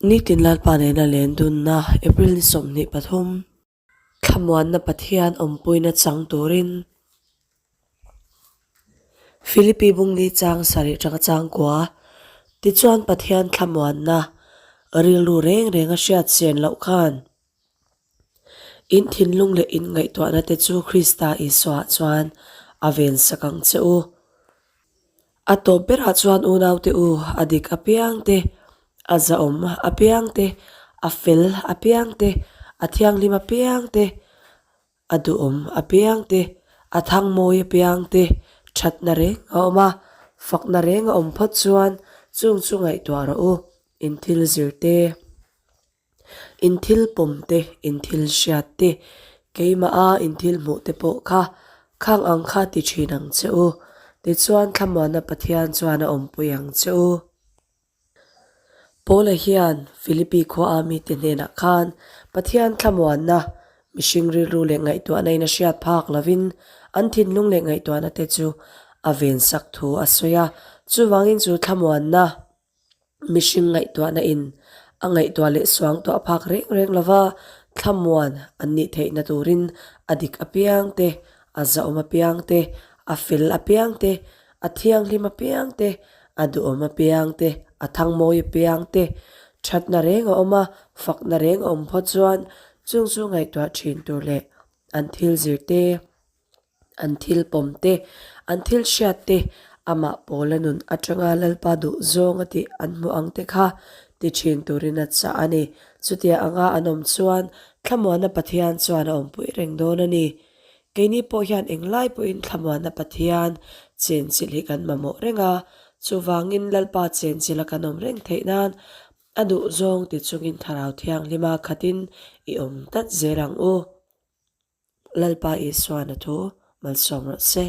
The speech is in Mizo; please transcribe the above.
Nitin Lalpa nena len dunna April ni 23, Thlamuanna Pathian awmpuina chang turin Philippi bungli chang sarih tanga chang kua. Tichuan Pathian thlamuanna rilru reng reng a hriat chian loh khan in thinlung leh in ngaihtuahna te chu Krista Isuaah chuan a vensak ang che u. A tawp berah chuan unaute u, a dik apiang te, a zahawm apiang te, a fel apiang te, a thianghlim apiang te, a duhawm apiang te, a thangmawi apiang te, thatna reng a awm a, fakna reng a awm phawt chuan chung chu ngaihtuah rawh u, in thil zir te. In thil pawm te, in thil hriat te, keimah a in thil hmuh te pawh kha khang ang kha ti thin ang che u. Tichuan Thlamuanna Pathian chuan a awmpui ang che u. Paula hian Philippi khua a mite hnenah khan Pathian thlamuanna, mihring rilru leh ngaihtuahna in a hriat phak lovin an thinlung leh ngaihtuahna te chu a vensak thu a sawi a. Chuvangin chu thlamuanna, Mihring ngaihtuahna in a ngaihtuah leh suangtuah phak reng reng lova thlamuan an nih theihna turin a dik apiang te, a zahawm apiang te, a fel apiang te, a thianghlim apiang te, a duhawm apiang te, a thangmawi apiang te, thatna reng a awm a, fakna reng a awm phawt chuan chung chu ngaihtuah thin tur leh an thil zir te. An thil pawm te, an thil hriat te, amah Paula nun atanga Lalpa duh zawng a tih an hmuh ang te kha ti thin turin a chah a ni. Chutia anga an awm chuan Thlamuanna Pathian chuan a awmpui reng dawn a ni. Keini pawh hian englai pawhin Thlamuanna Pathian chenchilh hi kan mamawh reng a, chuvangin Lalpa chenchilh a kan awm reng theih nan a duh zawng ti chungin Thlarau Thianghlima khatin i awm tlat zel ang u. Lalpa Isuan a thu malsawm rawh se.